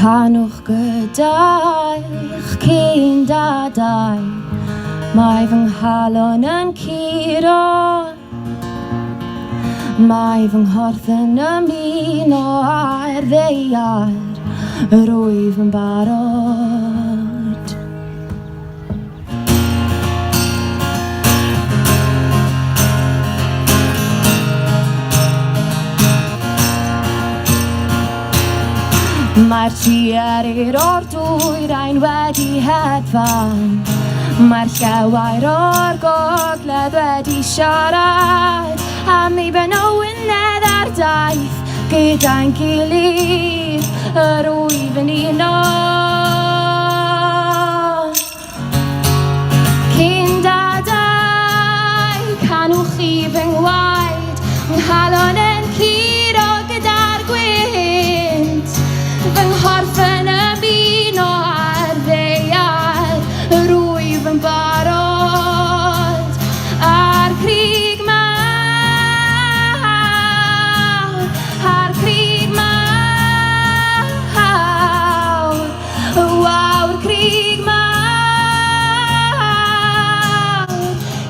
Canwch gyda'ch cyn dadau, mae fy nghalon yn curo. Mae fy nghorff yn ymuno â'r ddaear, yr wyf yn barod. Mae'r trierir o'r dwyrain wedi hedfan. Mae'r llewair o'r gogledd wedi siarad. A mi ben o Wynedd ar daith gyda'n gilydd, yr wyf yn uno. Cyn dadau, canwch chi fy ngwaed, nghalon yn curo gyda'r gwynt, fy nghorff yn ymuno â'r ddaear, yr wyf yn barod, a'r crug mawr, a'r crug mawr. Y wawr crug mawr,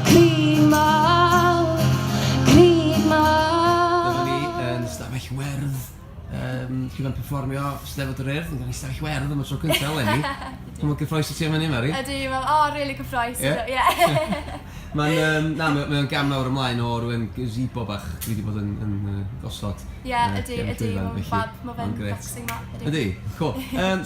crug mawr, crug mawr. Dyma ni yn Stafell Werdd, llwyfan perfformio Steddfod yr Urdd. Yn cael ei Stafell Werdd am y tro cyntaf eleni. Pa mor gyffroes wyt ti am hynny, Mari? Ydy, mae'n o, really gyffroes. Ie? Ie. Mae'n, yym, na, mae o'n gam mawr ymlaen o rywun gazebo bach dwi 'di bod yn yn yy gosod. Ie, ydy, ydy, mae'n ffab, mae fe'n relaxing ma. Ydy, cŵl.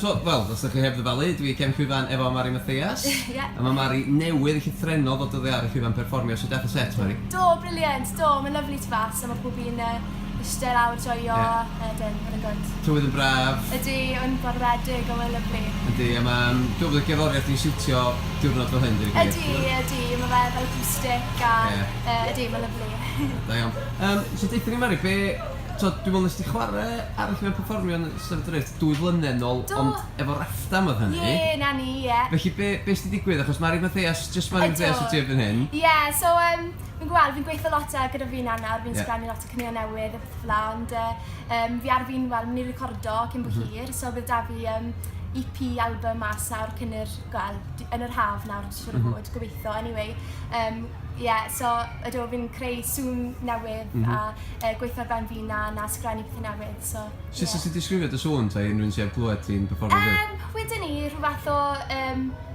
So, wel, os ydych chi heb ddyfalu, dwi Cefn Llwyfan efo Mari Mathias. Ie. A mae Mari newydd llythrennol ddod oddi ar y llwyfan perfformio. Sut daeth y set, Mari? Do, brilliant, do, mae'n lyfli tu fas, a mae pob un yy eistedd lawr, joio, ydyn, mae'n good. Tywydd yn braf. Ydy, mae'n barwedig, a mae'n lyfli. Ydy, a mae, dwi'n meddwl bod y gerddoriaeth ni'n siwtio diwrnod fel hyn, deud y gwir. Ydy, ydy, mae fe fel acoustic a... Ie. Ydy, mae'n lyfli. Da iawn. So deutha ni Mari, be... Tibod, dwi'n meddwl nes di chwarae ar y llwyfan perfformio yn Steddfod yr Urdd 2 flynedd nôl, Do. ond efo Raffdam oedd hynny. Ie, 'na ni, ie. Felly be, be sy 'di digwydd? Achos Mari Mathias, jyst Mari Mathias wyt ti erbyn hyn. Ie, so fi'n gweld, fi'n gweithio lot gyda fi na nawr, fi'n Ie. sgrennu lot o caneuon newydd a pethe fel 'na, ond fi ar fin, wel, mynd i recordo cyn bo hir, so bydd 'da fi EP album mas nawr cyn yr, wel, yn yr haf nawr, siŵr o fod, gobeithio, anyway. Ie, so ydw, fi'n creu sŵn newydd a gweithio ar ben fy hunan a sgrennu pethau newydd, so ie. Sut 'sa ti'n disgrifio dy sŵn ta i unrhyw un sy heb glywed ti'n perfformio fyw? Wedyn 'ny, rhyw fath o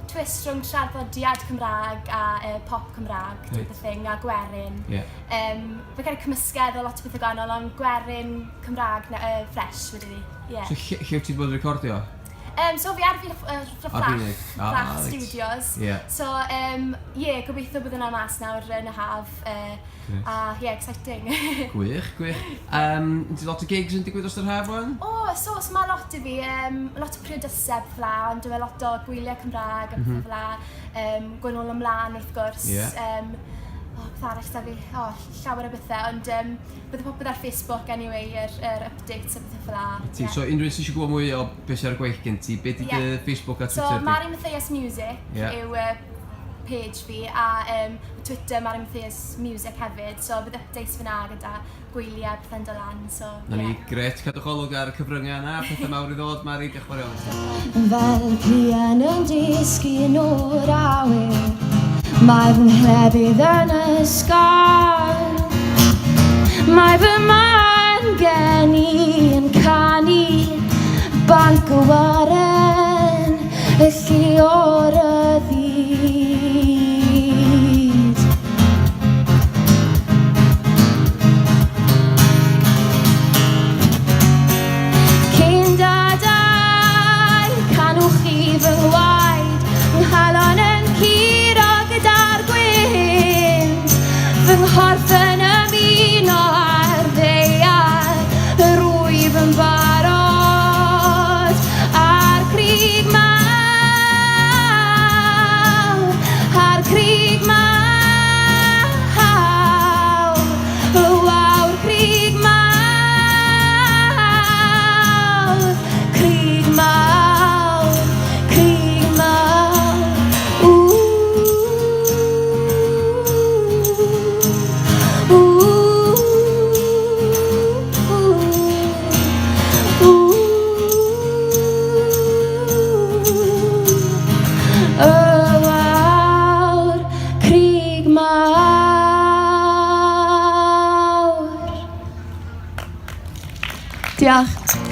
twist rhwng traddodiad Cymraeg a pop Cymraeg, type of thing, a gwerin. Ie. Fi'n credu cymysgedd o lot o bethau gwahanol, ond gwerin Cymraeg ffresh wedyn 'ny, ie. So lle lle wyt ti 'di bod yn recordio? So fi ar fin Fflach, Fflach Studios. Ie. So ie, gobeithio bydd hwnna mas nawr yn y haf. A ie, exciting. Gwych, gwych. Ydy lot o gigs yn digwydd dros yr haf wan? O, so, so mae lot i fi. Lot o priodasau peth fel 'na, ond mae lot o gwyliau Cymraeg a pethau fel 'na. Gwyl nôl ymlaen wrth gwrs. Ie. O, beth arall 'da fi? O, llawer o bethau, ond bydde popeth ar Facebook anyway, yr, yr updates a pethau fel 'na. Ti, yeah. So unrhyw un sy'n eisiau gwybod mwy o beth sy'n ar y gweill gen ti, beth di dy Facebook a Twitter So Mari Mathias Music yw page fi a Twitter Mari Mathias Music hefyd, so bydd updates fyna gyda gwyliau pethau'n dod lan, so Na ni, gret, cadwch olwg ar y cyfryngau yna, pethau mawr i ddod, Mari, diolch yn fawr iawn i ti. Fel pluan yn disgyn o'r awyr, mae fy nghlefydd yn ysgol. Mae fy man gen i yn canu Banc y Waren, y llu o ryddid. Cyn dadau, canwch chi fy ngwaed, nghalon yn curo gyda'r gwynt, fy nghorff yn ymuno â'r ddaear, yr wyf yn barod, a'r crug mawr, Diolch.